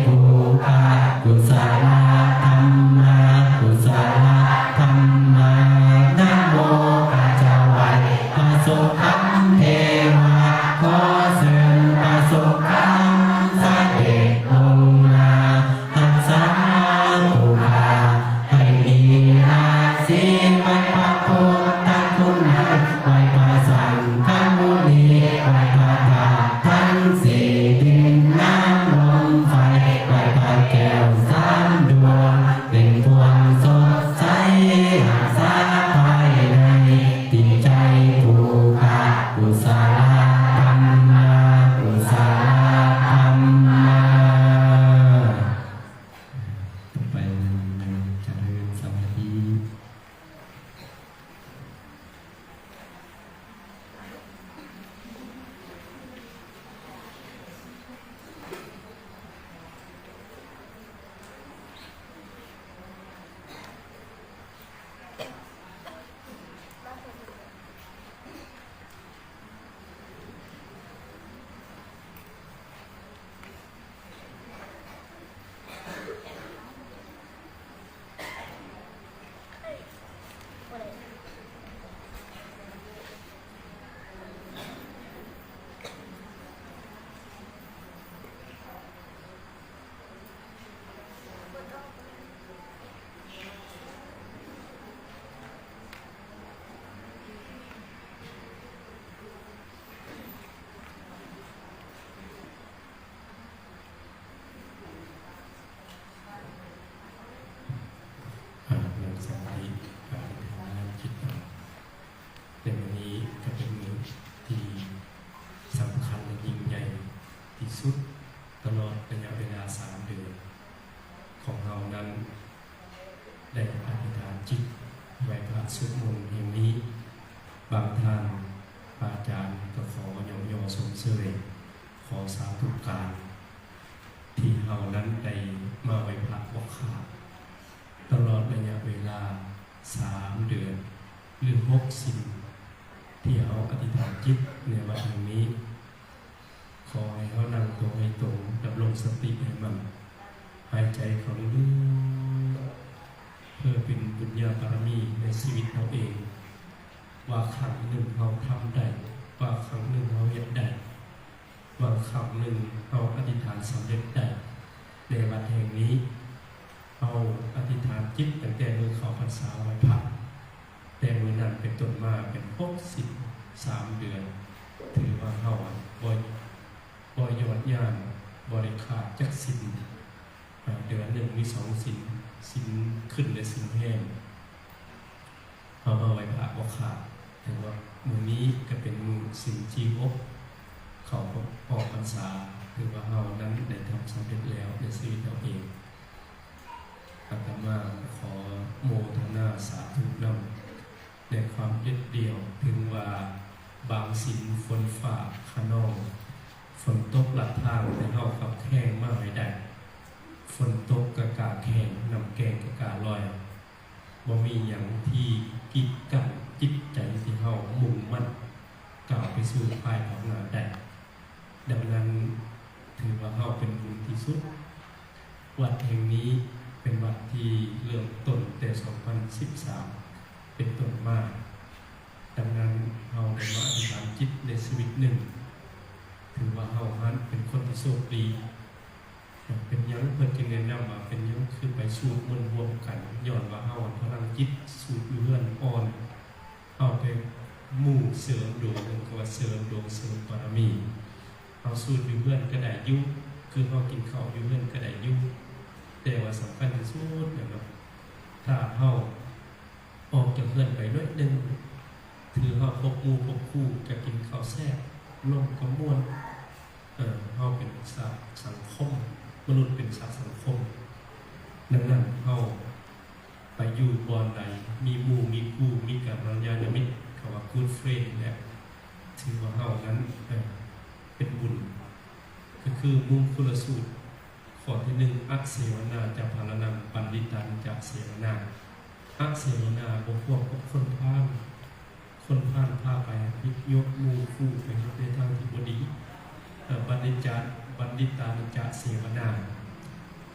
ຜູ້ຂ້າ ກຸສະລະທຳມາ ກຸສະລະທຳມາ ນະໂມກະຈະໄຫວ້ພະສຸຂັງເທວາ ຂໍເຊີນພະສຸຂັງສະເດັດລົງມາ ຮັກສາຜູ້ຂ້າ ໃຫ້ມີລາສີ ໄຫວ້ພະພຸດທະຄຸນນາງ ໄຫວ້ພະສັງຄະມຸນີ ໄຫວ້ພະທາດທັງສີ່ ດິນນ້ຳລົມໄຟ ໄຫວ້ພະແກ້ວສາມດວງ ເປັນພວງສົດໃສ ຮັກສາພາຍໃນ ທີ່ໃຈຜູ້ຂ້າ ກຸສະລະທຳມາ ກຸສະລະທຳມາ ຕໍ່ໄປແມ່ນຈະເລີນສະມາທິ. ອ່າ ນັ່ງສະມາທິ ອະທິຖານຈິດເນາະ. ໃນມື້ນີ້ກໍເປັນມື້ທີ່ສຳຄັນ ແລະ ຍິ່ງໃຫຍ່ທີ່ສຸດ ຕະຫຼອດໄລຍະເວລາສາມເດືອນ ຂອງເຮົານັ້ນ ໄດ້ອະທິຖານຈິດໄຫວ້ພະສວດມົນແຫ່ງນີ້. ບາງທ່ານ ພະອາຈານກໍຂໍຍ້ອງຍໍຊົມເຊີຍ, ຂໍສາທຸການ ທີ່ເຮົານັ້ນໄດ້ມາໄຫວ້ພະບໍ່ຂາດ ຕະຫຼອດໄລຍະເວລາສາມເດືອນ ຫຼື ຫົກສິນ ທີ່ເຮົາອະທິຖານຈິດໃນວັດແຫ່ງນີ້. ຂໍໃຫ້ເຮົານັ່ງຕົງໃຫ້ຕົງ, ດຳລົງສະຕິໃຫ້ໝັ້ນ, ຫາຍໃຈເຂົ້າເລິກ ເພື່ອເປັນບຸນຍາບາລະມີໃນຊີວິດເຮົາເອງ, ວ່າຄັ້ງໜຶ່ງເຮົາທຳໄດ້, ວ່າຄັ້ງໜຶ່ງເຮົາເຮັດໄດ້, ວ່າຄັ້ງໜຶ່ງເຮົາອະທິຖານສຳເລັດໄດ້. ໃນວັດແຫ່ງນີ້ ເຮົາອະທິຖານຈິດຕັ້ງແຕ່ມື້ເຂົ້າພັນສາໄຫວ້ພະ, ແຕ່ມື້ນັ້ນເປັນຕົ້ນມາເປັນຫົກສິນສາມເດືອນ, ຖືວ່າເຮົາບໍ່ ບໍ່ຍອດຍ່າງ, ບໍ່ໄດ້ຂາດຈັກສິນ. ເດືອນໜຶ່ງມີສອງສິນ, ສິນຂຶ້ນ ແລະ ສິນແຮມ. ເຮົາມາໄຫວ້ພະບໍ່ຂາດ, ຖືວ່າມື້ນີ້ກໍເປັນມື້ສິນທີຫົກ ເຂົ້າອອກພັນສາ, ຖືວ່າເຮົານັ້ນໄດ້ທຳສຳເລັດແລ້ວໃນຊີວິດເຮົາເອງ. ອາດຕະມາຂໍໂມທະນາສາທຸນຳ ໃນຄວາມເດັດດ່ຽວ, ເຖິງວ່າບາງສິນຝົນຟ້າຂະນອງ, ຝົນຕົກລັດທາງ, ແຕ່ເຮົາຂັບແຂ່ງມາໃຫ້ໄດ້. ຝົນຕົກກະກາແຂ່ງ, ນ້ຳແກ່ງກະກາລອຍ, ບໍ່ມີຫຍັງທີ່ກີດກັ້ນຈິດໃຈທີ່ເຮົາມຸ່ງໝັ້ນກ້າວໄປສູ່ພາຍພາກໜ້າໄດ້. ດັ່ງນັ້ນ ຖືວ່າເຮົາເປັນບຸນທີ່ສຸດ. ວັດແຫ່ງນີ້ເປັນວັດທີ່ເລີ່ມຕົ້ນແຕ່ສອງພັນສິບສາມເປັນຕົ້ນມາ. ດັ່ງນັ້ນ ເຮົາໄດ້ມາອະທິຖານຈິດໃນຊີວິດໜຶ່ງ, ຖືວ່າເຮົາຫັ້ນເປັນຄົນທີ່ໂຊກດີ. ເປັນຫຍັງເພິ່ນຈຶ່ງແນະນຳວ່າ ເປັນຫຍັງຄືໄປສູດມົນຮ່ວມກັນ? ຍ້ອນວ່າເຮົາພະລັງຈິດສູດຢູ່ເຮືອນອ່ອນ, ເຮົາໄປໝູ່ເສີມດວງ, ເອີ້ນວ່າເສີມດວງ, ເສີມບາລະມີ. ເຮົາສູດຢູ່ເຮືອນກໍໄດ້ຢູ່, ຄືເຮົາກິນເຂົ້າຢູ່ເຮືອນກໍໄດ້ຢູ່, ແຕ່ວ່າສຳຄັນທີ່ສຸດແມ່ນວ່າ ຖ້າເຮົາອອກຈາກເຮືອນໄປໜ້ອຍໜຶ່ງ, ຖືເຮົາພົບໝູ່ພົບຄູ່, ກໍກິນເຂົ້າແຊບ, ລົມກໍມ່ວນ. ເອີ ເຮົາເປັນສັດສັງຄົມ, ມະນຸດເປັນສັດສັງຄົມ. ດັ່ງນັ້ນ ເຮົາໄປຢູ່ບ່ອນໃດ ມີໝູ່ມີຄູ່, ມີກັນລະຍານະມິດ, ເຂົາວ່າ good friend ແຫຼະ, ຖືວ່າເຮົານັ້ນ ເອີ ເປັນບຸນ. ກໍຄືມຸງຄຸລະສູດ ຂໍ້ທີໜຶ່ງ ອະເສວະນາຈະພາລະນັງ ບັນດິຕັນຈະເສວະນາ. ອະເສວະນາ ບໍ່ຮ່ວມກັບຄົນພານ. ຄົນພານພາໄປຍົກໝູ່ຄູ່ໄປໃນທາງທີ່ບໍ່ດີ. ເອີ ບັນດິຈະ ບັນດິຕານະຈະເສວະນາ,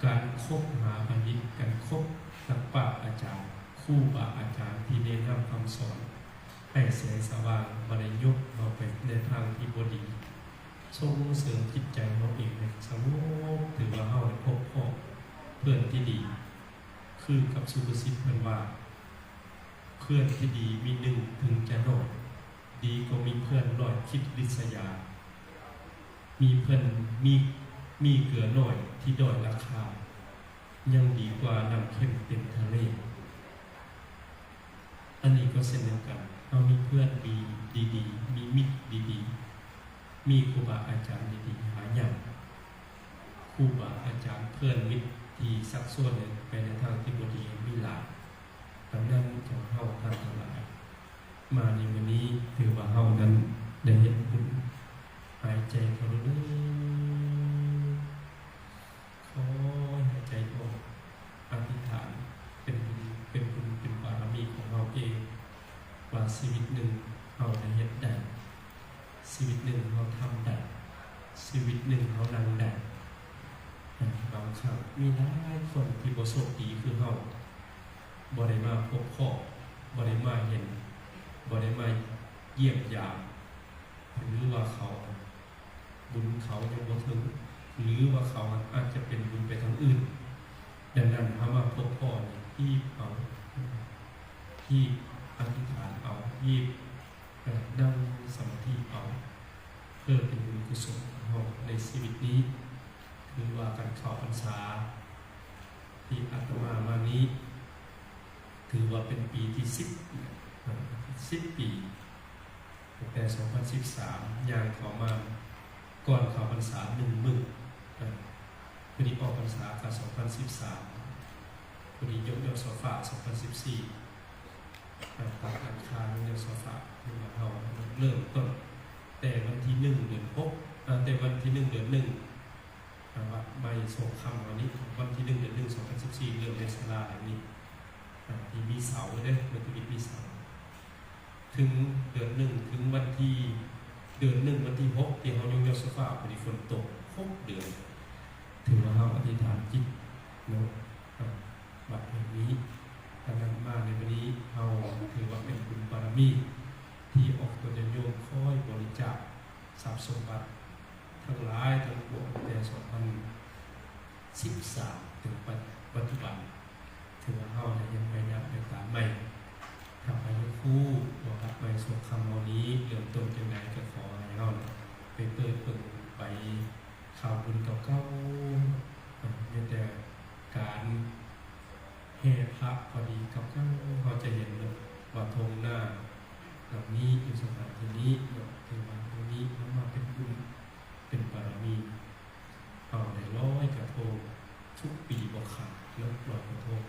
ການຄົບຫາບັນດິດ, ການຄົບນັກປາດອາຈານ, ຄູບາອາຈານທີ່ແນະນຳຄຳສອນໃຫ້ແສງສະຫວ່າງ, ບໍ່ໄດ້ຍົກເຮົາໄປໃນທາງທີ່ບໍ່ດີ. ສົ່ງເສີມຈິດໃຈເຮົາເອງໃຫ້ສະຫງົບ, ຖືວ່າເຮົາໄດ້ພົບພໍ້ເພື່ອນທີ່ດີ. ຄືກັບສຸພາສິດເພິ່ນວ່າ ເພື່ອນທີ່ດີມີໜຶ່ງເຖິງຈະໜ້ອຍ, ດີກວ່າມີເພື່ອນຮ້ອຍຄິດລິດສະຍາ. ມີເພື່ອນ ມີ ມີເກືອໜ້ອຍທີ່ດ້ອຍລາຄາ, ຍັງດີກວ່ານ້ຳເຄັມເຕັມທະເລ. ອັນນີ້ກໍເຊັ່ນດຽວກັນ, ເຮົາມີເພື່ອນດີ ດີໆ, ມີມິດດີໆ, ມີຄູບາອາຈານດີໆ ຫາຍາກ. ຄູບາອາຈານ ເພື່ອນມິດທີ່ຊັກຊວນໃຫ້ໄປໃນທາງທີ່ບໍ່ດີມີຫຼາຍ. ດັ່ງນັ້ນ ເຈົ້າເຮົາທ່ານທັງຫຼາຍ ມາໃນມື້ນີ້ ຖືວ່າເຮົານັ້ນໄດ້ເຮັດບຸນ. ຫາຍໃຈເຂົ້າເລີກໆ, ຄ່ອຍຫາຍໃຈອອກ. ອະທິຖານເປັນບຸນ ເປັນບຸນ ເປັນບາລະມີຂອງເຮົາເອງ ວ່າຊີວິດໜຶ່ງເຮົາໄດ້ເຮັດໄດ້, ຊີວິດໜຶ່ງເຮົາທຳໄດ້, ຊີວິດໜຶ່ງເຮົານັ່ງໄດ້. ບາງຄັ້ງມີຫຼາຍຄົນທີ່ບໍ່ໂຊກດີຄືເຮົາ, ບໍ່ໄດ້ມາພົບພໍ້, ບໍ່ໄດ້ມາເຫັນ, ບໍ່ໄດ້ມາຢ້ຽມຢາມ, ຫຼືວ່າເຂົາ ບຸນເຂົາຍັງບໍ່ເຖິງ ຫຼືວ່າເຂົາອາດຈະເປັນບຸນໄປທາງອື່ນ. ດັ່ງນັ້ນ ເຮົາມາພົບພໍ້ນີ້ ຮີບເອົາ, ຮີບອະທິຖານເອົາ, ຮີບ ເອີ ນັ່ງສະມາທິເອົາ ເພື່ອເປັນບຸນກຸສົນຂອງເຮົາໃນຊີວິດນີ້. ຖືວ່າການເຂົ້າພັນສາທີ່ອາດຕະມາມານີ້ ຖືວ່າເປັນປີທີສິບ ສິບປີ ຕັ້ງແຕ່ສອງພັນສິບສາມ ຍ່າງເຂົ້າມາ ກ່ອນເຂົ້າພັນສາໜຶ່ງມື້, ເອີ ພໍດີອອກພັນສາກໍສອງພັນສິບສາມ, ພໍດີຍົກຍອດໂຊຟາສອງພັນສິບສີ່, ເອີ ຕັດຫຼັງຄາຍົກຍອດໂຊຟາ. ຄືວ່າເຮົາເລີ່ມຕົ້ນແຕ່ວັນທີໜຶ່ງ ເດືອນຫົກ, ເອີ ແຕ່ວັນທີໜຶ່ງ ເດືອນໜຶ່ງ ວັດໃໝ່ໂສງຄຳເຮົານີ້ ວັນທີໜຶ່ງ ເດືອນໜຶ່ງ ສອງພັນສິບສີ່ ເລີ່ມເຮັດສາລາແຫ່ງນີ້ ທີ່ມີເສົາເດີ, ມັນຈະມີເສົາ. ເຖິງເດືອນໜຶ່ງ ເຖິງວັນທີ ເດືອນໜຶ່ງ ວັນທີຫົກ ທີ່ເຮົາຍົກຍອດໂຊຟາ, ພໍດີຝົນຕົກ ຫົກເດືອນ. ຖືວ່າເຮົາອະທິຖານຈິດເນາະ, ວັດແຫ່ງນີ້ ດັ່ງນັ້ນມາໃນມື້ນີ້ ເຮົາຖືວ່າເປັນບຸນບາລະມີທີ່ອອກຕົນຍາດໂຍມຄອຍບໍລິຈາກຊັບສົມບັດທັງຫຼາຍທັງປວງ ຕັ້ງແຕ່ສອງພັນສິບສາມເຖິງປັດ ປັດຈຸບັນ. ຖືວ່າເຮົາໄດ້ເຮັດໃໝ່ ຍາດໄປຕາມໃໝ່. ຖ້າໃຜຢາກຮູ້ວ່າວັດໃໝ່ຊົ່ວຄຳເຮົານີ້ເລີ່ມຕົ້ນຈັ່ງໃດ ກໍຂໍໃຫ້ເຮົາໄປເປີດເບິ່ງໃບຂ່າວບຸນເກົ່າໆ ເອີ ມີແຕ່ການແຫ່ພະພໍດີເກົ່າໆ ເຮົາຈະເຫັນເນາະວ່າທົ່ງນາຫຼັງນີ້ຢູ່ສະຖານທີ່ນີ້ເນາະ ຖືວ່າມື້ນີ້ເຮົາມາເປັນບຸນເປັນບາລະມີ. ເຮົາໄດ້ລອຍກະທົງທຸກປີບໍ່ຂາດເນາະ ລອຍກະທົງ.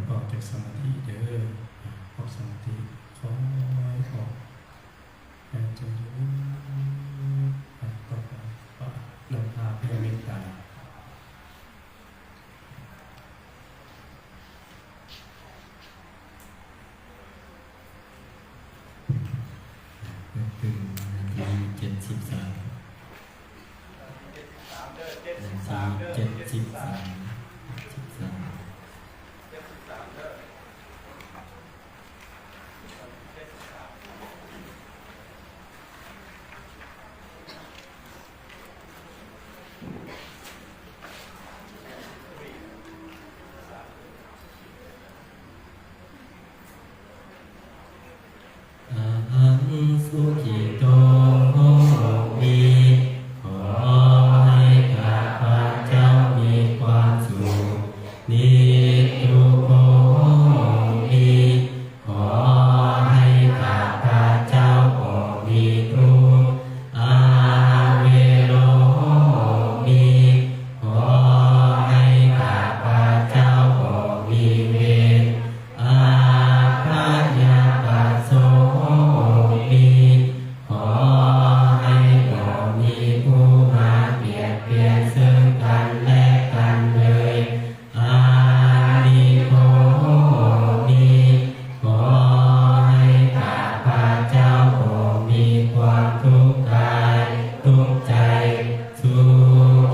ອອກຈາກສະມາທິເດີ ອອກສະມາທິ ຄ່ອຍອອກ ເຖິງນາທີເຈັດສິບສາມ ນາທີເຈັດສິບສາມ ເຈັດສິບສາມ. ອະຫັງສຸຂິໂຕໂຫມິ ຂໍໃຫ້ຂ້າພະເຈົ້າມີຄວາມສຸກ. ນິດທຸໂກໂຫມິ ຂໍໃຫ້ຂ້າພະເຈົ້າບໍ່ມີທຸກ. ອະເວໂລໂຫມິ ຂໍໃຫ້ຂ້າພະເຈົ້າບໍ່ມີເວນ. ອາພະຍາປະໂຊໂຫມິ ຂໍໃຫ້ບໍ່ມີຜູ້ມາບຽດບຽນເຊິ່ງກັນແລະກັນເລີຍ. ອານິໂກໂຫມິ ຂໍໃຫ້ຂ້າພະເຈົ້າບໍ່ມີຄວາມທຸກກາຍທຸກໃຈ. ສຸ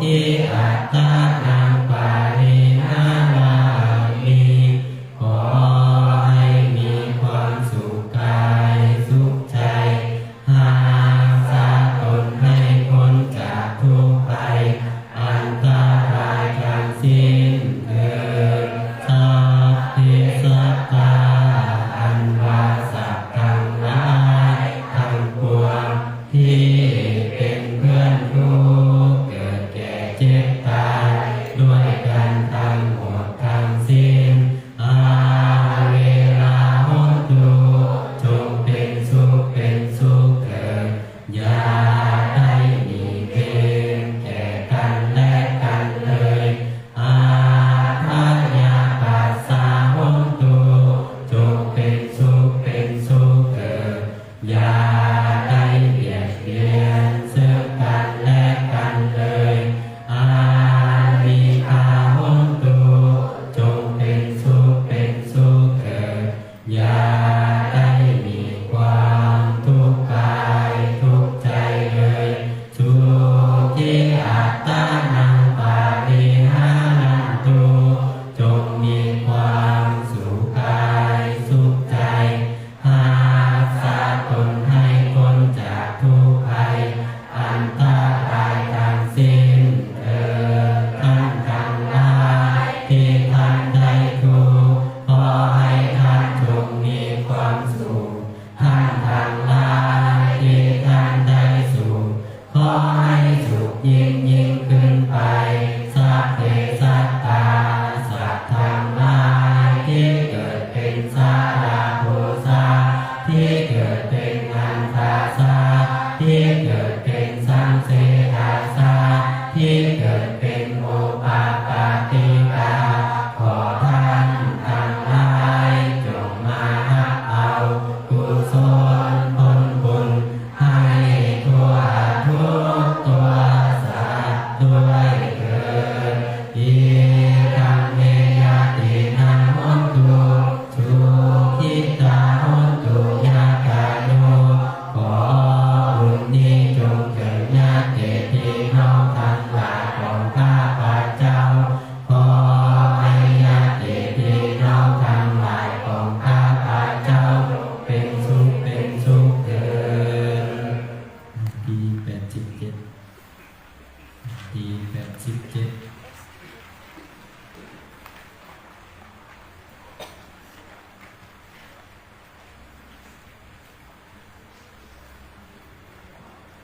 ຂີອັດຕານັງປະລິຫາຣາມິ ຂໍໃຫ້ມີຄວາມສຸກກາຍສຸກໃຈ ຮັກສາຕົນໃຫ້ພົ້ນຈາກທຸກໄພອັນຕະລາຍທັງສິ້ນເທີ້ນ. ສັບເພສັດຕາ ອັນວ່າສັດທັງຫຼາຍທັງປວງ ທີ່ເປັນເພື່ອນທຸກ ເກີດແກ່ເຈັບຕາຍດ້ວຍກັນທັງໝົດທັງສິ້ນ. ອະເວລາໂຫນຕຸ ຈົ່ງເປັນສຸກເປັນສຸກເທີ້ນ ຢ່າໄດ້ມີເວນແກ່ກັນແລະກັນເລີຍ. ອາພະຍາປັດສາໂຫນຕຸ ຈົ່ງເປັນສຸກເປັນສຸກເທີ້ນ ຢ່າໄດ້ບຽດບຽນເຊິ່ງກັນແລະກັນເລີຍ. ອານິກຂາໂຫນຕຸ ຈົ່ງເປັນສຸກເປັນສຸກເທີ້ນ ຢ່າໄດ້ມີຄວາມທຸກກາຍທຸກໃຈເລີຍ. ສຸຂີອັດຕານັງປະລິຫາຣັນຕຸ ຈົ່ງມີຄວາມສຸກກາຍສຸກໃຈ ຮັກສາຕົນໃຫ້ພົ້ນຈາກທຸກໄພອັນຕະລາຍທັງສິ້ນເທີ້ນ. ທ່ານທັງຫຼາຍທີ່ທ່ານໄດ້ທຸກ ຂໍໃຫ້ທ່ານຈົ່ງມີຄວາມສຸກ. ທ່ານທັງຫຼາຍທີ່ທ່ານໄດ້ສຸກ ຂໍໃຫ້ສຸກຍິ່ງໆຂຶ້ນໄປ. ສັບເພສັດຕາ ສັດທັງຫຼາຍທີ່ເກີດເປັນຊາລະໂພຊາ ທີ່ເກີດເປັນອັນທາຊາ ທີ່ເກີດເປັນສັງເສດາຊາ ທີ່ເກີດເປັນໂອປະປາຕິກາ ຂໍທ່ານທັງຫຼາຍຈົ່ງມາຮັບເອົາ ກຸສົນຜົນບຸນ ໃຫ້ທົ່ວທຸກຕົວສັດດ້ວຍເທີ້ນ. ອິດທັງ ເມ ຍະຕິນັງ ໂຫນຕຸ ສຸຂິຕາ ໂຫນຕຸ ຍະຕາໂຍ. ຂໍບຸນນີ້ຈົ່ງເຖິງຍາດຕິພີ່ນ້ອງທັງຫຼາຍຂອງຂ້າພະເຈົ້າ. ຂໍໃຫ້ຍາດຕິພີ່ນ້ອງທັງຫຼາຍຂອງຂ້າພະເຈົ້າເປັນສຸກເປັນສຸກເທີ້ນ. ທີແປດສິບເຈັດ ທີແປດສິບເຈັດ.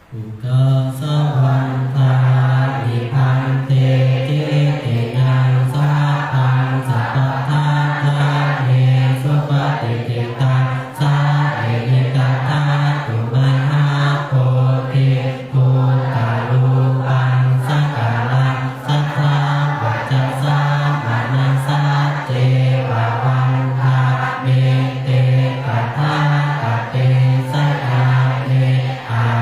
ໂອກາ